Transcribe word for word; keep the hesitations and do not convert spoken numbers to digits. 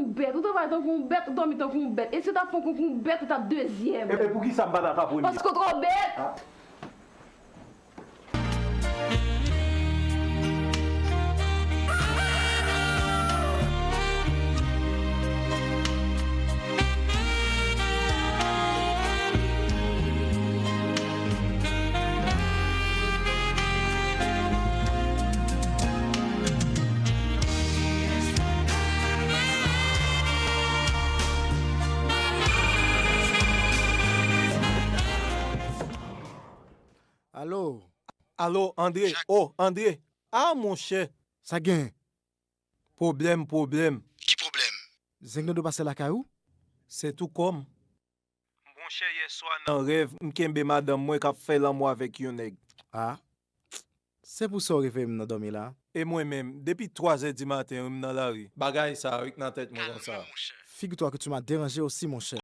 Bèt, ou travay tankou yon bèt, ou dòmi tankou yon bèt. E si w t ap pran kou kou yon bèt, ou t ap dezyèm. E, e poukisa m pa ta ka premye? Paske w twò bèt. Ah. Alo? Alo, Andre? Oh, Andre! Ah, monchè! Sa gen? Pwoblèm, pwoblèm. Ki pwoblèm? Zenglendo pase lakay ou? Se tou kò m. Monchè, yè swa nan rèv, m kenbe madanm mwen k ap fè lanmou avèk yon nèg. Ah. Se pou sa w reveye m nan dòmi la? E mwen menm, depi twazè di maten, wi, m nan lari. Bagay sa a, wi, k nan tèt mwen konsa. Figure-toi que tu m'as dérangé aussi, mon cher.